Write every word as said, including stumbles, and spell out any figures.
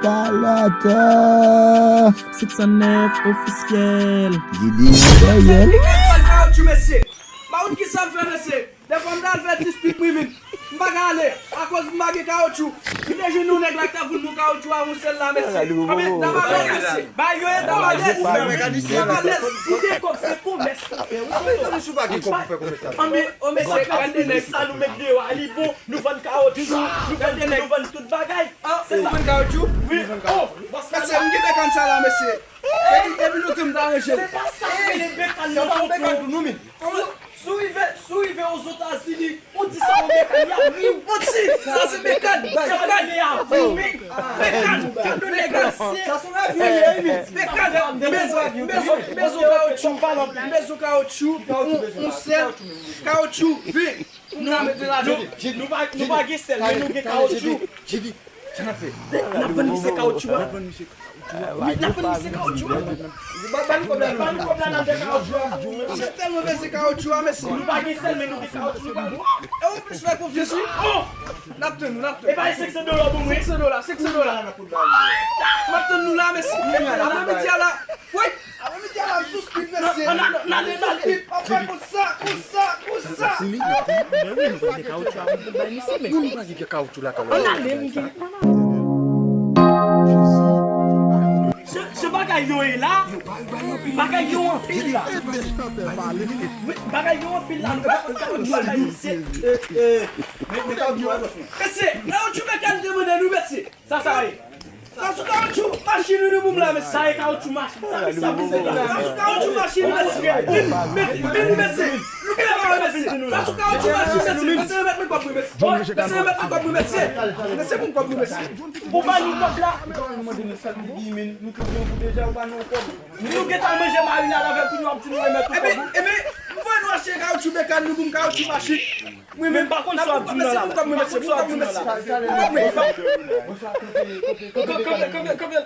Kalata. Six one nine ofisyèl. Jidi Dayèl. Kawotchou, mesye. Ba ou ki sa m fè, mesye. Dèfwa m t al fè ti spit mwen menm. M pa ka ale, akoz m pa gen kawotchou. M te jwenn yon nèg la k t ap vann nou kawotchou a yon sèl la, mesye. Anben, n ap alèz, mesye. Ba yo e n ap alèz. N ap alèz, n ap alèz. Ou gen kòb, se komès ou fè. Ou konprann? Anben, o mesye, gade nèg sa nou met deyò a, li bon. Nou vann kawotchou, nou vann, nou vann tout bagay. Se sa vann kawotchou? Wi. Oh, mesye, m gen bekann sa la, mesye. Epi, epi nou tou m ta ranje l. Se pa sa k rele bekann nan, tonton. Si w rive, si w rive Ozetazini, ou di sa yon bekann, y ap ri w. Manti, sa se bekann. Bekann. Bekann. Gade nèg la. Bekann. Bezwen, bezwen, bezwen kawotchou. Bezwen kawotchou. Yon, yon sèl. Kawotchou, ven. Nou, nou, nou pa, nou pa gen sèl, men nou gen kawotchou. Sa n ap fè? N ap vann misye kawotchou a. N ap vann misye kawotchou a. Wi, n ap vann misye kawotchou a. Ba, ba nou kòb la, non. Ba nou kòb la, n ap fè kawotchou a. Misye tèlman bezwen kawotchou a, mesye. Nou pa gen sèl, men nou gen kawotchou, nou pa bon. E ou plis fè konfyans, wi. Oh! N ap tann nou, n ap tann nou. E pa e senk san dola pou mwen? Senk san dola, senk san dola. N ap tann nou la, mesye. Apre midi a la. Wi! Apre midi a la, m sou spit, mesye. N ale, n ale, n ale. Konsa, konsa, konsa. Ann ale, m gen. Jan, jan bagay yo ye la, bagay yo anpil la. Wi, bagay yo anpil la, nou pa konn kawotchou al bay misye. Mesye, kawotchou bekann te mande nou, mesye. Sa, sa ye? Sa sou kawotchou machin wi nou pou m la, mesye. Sa e kawotchou machin. Sa, sa pou m la. Sa sou kawotchou machin, mesye. Vin, vin, vin, mesye. Nou gen la, mesye. Sa sou kawotchou machin, mesye. Mesye, remèt mwen kòb mwen, mesye. Mesye, remèt mwen kòb mwen, mesye. Mesye, pou m kòb mwen, mesye. Ou ba nou kòb la. Nou gentan manje marinad avè l, kounye a w ap di nou remèt ou kòb ou. Ebyen, ebyen, m voye nou achte kawotchou bekann nou pou m kawotchou machin. Mwen menm, m pa konn sa w ap di m nan la. Mwen pa konn sa w ap di m nan la. Kanpe, kanpe, kanpe, kanpe.